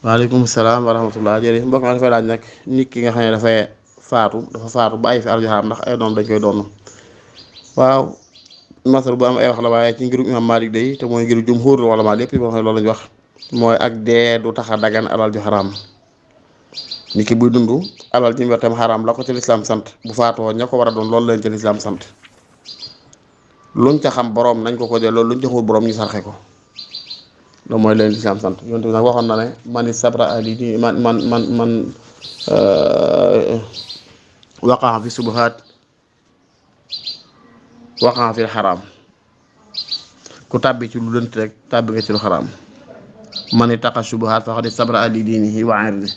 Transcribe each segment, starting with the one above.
waaleykum salaam wa rahmatullah jërëjëf mbokk ma dafay laaj nag nit ki nga xam ne dafay dafa faatu bàyyi fi alal ju xaraam ndax ay doom dañ koy doon. waaw masal bu am ay wax la waaye ci ngirum imam Malik day te mooy ngiru jumhur wala maa lépp boo xam ne loolu lañu wax mooy ak dee du tax a dagan alal ju xaraam. nit ki buy dund alal ji mu yor tam xaraam la ko ci lislaam sant bu faatoo ña ko war a doon loolu leen ci lislaam sant luñ ca xam borom nañ ko delloo luñ ca xul borom ñu sarxe ko. loolu mooy leen lislaam sant yonent bi nag waxoon na ne mani sabra ali di man waqaa fi subuhaat waqaa fi xaraam ku tàbbi ci lu lënt rek tàbbi nga ci lu xaraam mani taqa subuhaat faqad sabra ali diinihi wa irdi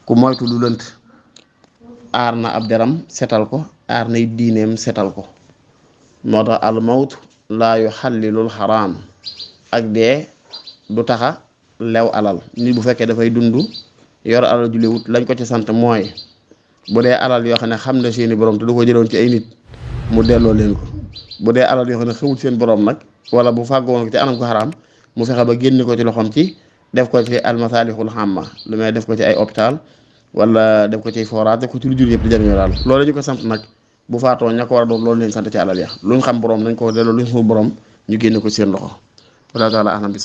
ku moytu lu lënt aar na ab deram setal ko aar nay diineem setal ko moo tax al mawt laa yuxallilul xaraam ak dee du taxa lew alal nit bu fekkee dafay dund yor alal ju lewut lañ ko ci sant mooy bu dee alal yoo xam ne xam na seeni borom te du ko jëloon ci ay nit mu delloo leen ko bu dee alal yoo xam ne xamul seen borom nag wala bu fàggoon ko ci anam ko xaraam mu fexe ba génne ko ci loxoom ci def ko ci almasalixul xamma lu may def ko ci ay hôpital wala def ko ci forage def ko ci lu jur yëpp di jëriñoo daal loolu ñu ko sant nag bu faatoo ña ko war a doon loolu leen sant ci alal ya luñ xam borom nañ ko delloo luñ xamul borom ñu génne ko seen loxo wala taala alam bis